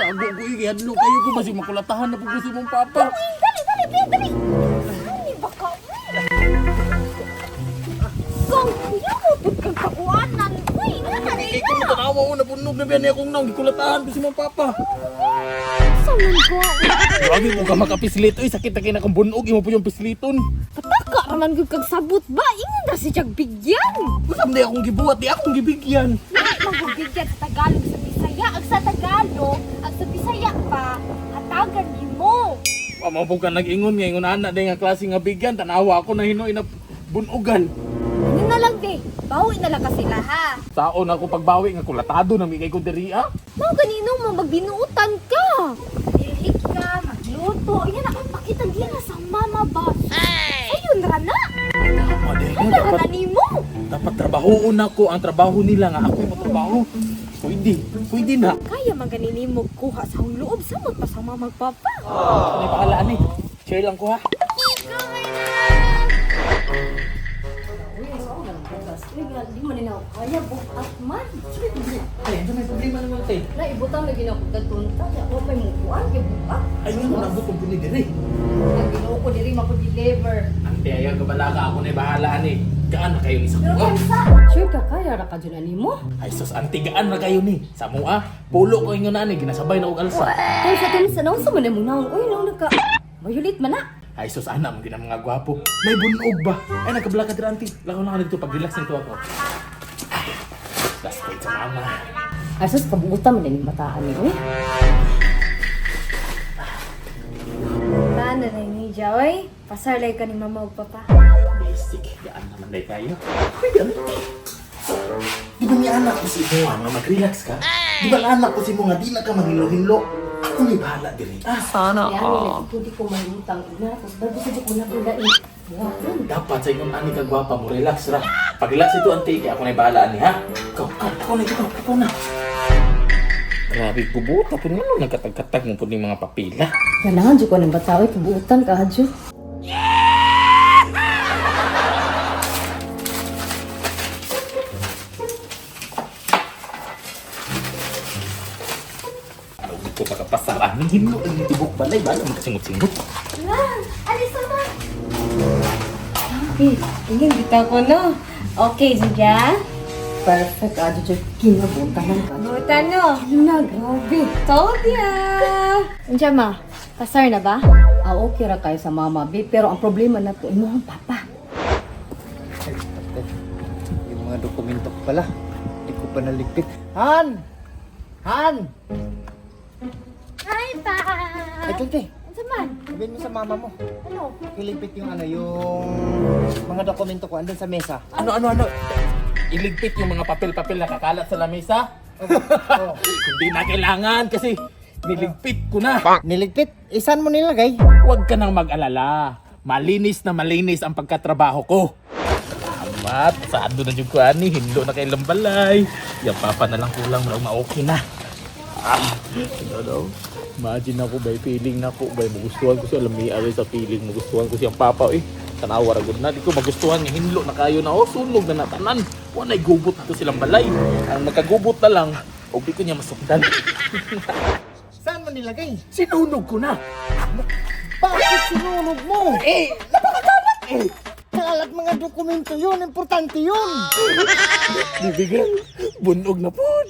Tago ko eh, hadlo kayo ko basi makulatahan na pud ko si mong papa. Uy, dali, dali, dali, dali. Ano ba ka? Kung kuya mo, pud kang kakuanan. Uy, nga na Kay ko tanawa ko napunog na biyan niya akong naong gikulatahan ko si mong papa. Saan ko? Grabe mo ka makapislit oy, sakit na kay na akong bunog imo po yung pisliton. Pataka raman gud kag sabot ba? Ingon ra si Jag bigyan. Usam di akong gibuhat, di akong gibigyan. Lahat magbigyan sa Tagalog sa Bisaya. Ang sa Tagalog, ang sa Bisaya pa, hatagan nimo. Mama po ka nag-ingon nga ingon ana day nga klase nga bigyan tanawa ako na hinoy na bunogan. Ano na lang de, bawi na lang ka sila ha. Saon ako pagbawi nga kulatado na mikay ko diri ah. Mao ganino mo magbinuutan ka. Dilhik ka, magluto. Yan ang pakita gina sa mama ba. Ayun ra na. Tama day nga, Ano ra dapat na nimo? dapat trabahoon ako ang trabaho nila nga ako mo trabaho. Pwede, pwede na. Kaya man ganini mo kuha sa akong loob samot pa sa mama papa. Ano bahala ani? Share lang ko ha. Uy, sa ako ng bugas. Uy, di man nila ako kaya, bukat man. Ay, ano may problema naman tay? Na, ibutang lagi na ako katunta. Ako pa'y mukuan, kay bukat. Ay nga mo nabot og buni diri. Ang ginoo ko diri mako-deliver. Ante ayaw kabala ka ako na bahala ani. Gaan na kayo ni sa Pero kuha. kansa? Sure ka kaya ra ka dyan ani mo? Ay sus, ante gaan na kayo ni. Sa mo ah, pulo ko ingon ani ginasabay na og alsa. Kansa kansa naon sa man imong naon. Uy, naon nagka Mayulit man na. Ay sus, ana mo gina mga gwapo. May bunog ba? Ay nagkabala ka diri ante. Lakaw na ka dito pag relax nito ako. Ah, last point sa mama. Ay sus, kabuutan man ning bataan ni uy. Paano na ni Joy? Pasarlay ka ni mama ug papa. Basic, gaan naman day kayo. Uy, ante. Di ba ni anak ko si mo nga mag-relax ka? Di ba anak ko si mo nga di na ka maghilo-hilo? Ako may bahala diri. Ah, Sana Kaya all. ni ko di ko mahimutang una tapos bago sa ko na ko lain. Buhaton. dapat sa ingon ani ka gwapa mo relax ra. Pag relax ito ante kay ako na bahala ani ha. Ikaw, ikaw, ikaw na, ikaw, ikaw na. Grabe bubuta po nga nagkatag-katag mo po ni mga papila. Ganahan jud ko ng bata oy, kabuutan ka hadyo. Alam ko pagkapasar ani hinlo ang tibok balay bala magkasingot-singot. Lan, alis na. Okay, Ingin bitaw ko no. Okay, Julia. Perfect adyo jud kinabutan lang ka. Buta no. Na grabe. Told ya. Unsa ma? Pasar na ba? Ah, okay ra kayo sa mama, be. Pero ang problema na to, imong papa. Ay, patay. Yung mga dokumento ko pala. Hindi ko pa naligpit. Han! Han! Hi, pa. Ay, Tante. Unsa man? Sabihin mo sa mama mo. Ano? Iligpit yung ano, yung mga dokumento ko andun sa mesa. Ano ano ano? Iligpit yung mga papel-papel na kakalat sa lamesa. Oh. Hindi na kailangan kasi niligpit ko na. Niligpit? Isan mo nilagay? Huwag ka nang mag-alala. Malinis na malinis ang pagkatrabaho ko. Salamat. Sado na jud ko ani, hinlo na kay lambalay. Yang papa na lang kulang murag ma-okay na. Ah, ano daw? Imagine ako bay feeling na ko bay magustuhan ko siya lami away sa feeling magustuhan ko siyang papa eh. Tanawa ra gud na di ko magustuhan nga hinlo na kayo na oh sunog na natanan. Wa nay gubot to silang balay. Ang nakagubot na lang og di ko niya masukdan. Saan mo nilagay? Sinunog ko na. Bakit sinunog mo? Eh, napakakalat eh. Kalat mga dokumento yun. Importante yun. Bibigyan, bunog na pod.